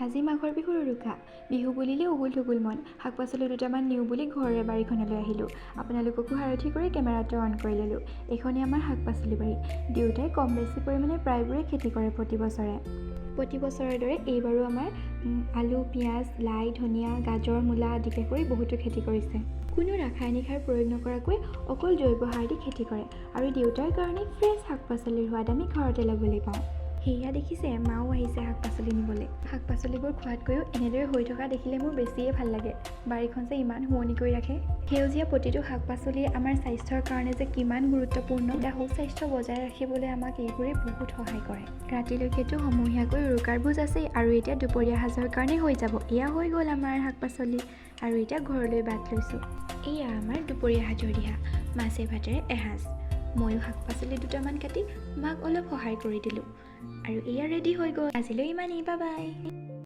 আজি মাঘৰ বিহুৰ উৰুকা। বিহু বুলিলেই উগুল থুগুল মন। শাক পাচলি দুটামান নিওঁ বুলি ঘৰৰে বাৰীখনলৈ আহিলোঁ। আপোনালোককো সাৰথি কৰি কেমেৰাটো অন কৰি ল'লোঁ। এইখনেই আমাৰ শাক পাচলি বাৰী। দেউতাই কম বেছি পৰিমাণে প্ৰায়বোৰে খেতি কৰে প্ৰতি বছৰে। প্ৰতি বছৰৰ দৰে এইবাৰো আমাৰ আলু, পিঁয়াজ, লাই, ধনিয়া, গাজৰ, মূলা আদিকে কৰি বহুতো খেতি কৰিছে। কোনো ৰাসায়নিক সাৰ প্ৰয়োগ নকৰাকৈ অকল জৈৱ সাৰ দি খেতি কৰে আৰু দেউতাৰ কাৰণে ফ্ৰেছ শাক পাচলিৰ সোৱাদ আমি ঘৰতে ল'বলৈ পাওঁ। সেয়া দেখিছে, মাও আহিছে শাক পাচলি নিবলৈ। শাক পাচলিবোৰ খোৱাতকৈও এনেদৰে হৈ থকা দেখিলে মোৰ বেছিয়ে ভাল লাগে। বাৰীখন যে ইমান শুৱনি কৰি ৰাখে। সেউজীয়া প্ৰতিটো শাক পাচলিয়ে আমাৰ স্বাস্থ্যৰ কাৰণে যে কিমান গুৰুত্বপূৰ্ণ, এটা সুস্বাস্থ্য বজাই ৰাখিবলৈ আমাক এইবোৰে বহুত সহায় কৰে। ৰাতিলৈকেতো সমূহীয়াকৈ উৰুকাৰ ভোজ আছেই আৰু এতিয়া দুপৰীয়া সাজৰ কাৰণে হৈ যাব। এয়া হৈ গ'ল আমাৰ শাক পাচলি আৰু এতিয়া ঘৰলৈ বাট লৈছোঁ। এয়া আমাৰ দুপৰীয়া সাজৰ দিহা, মাছে ভাতেৰে এসাঁজ। ময়ো শাক পাচলি দুটামান কাটি মাক অলপ সহায় কৰি দিলোঁ আৰু এয়া ৰেডি হৈ গ'ল। আজিলৈ ইমানেই, বাই বাই।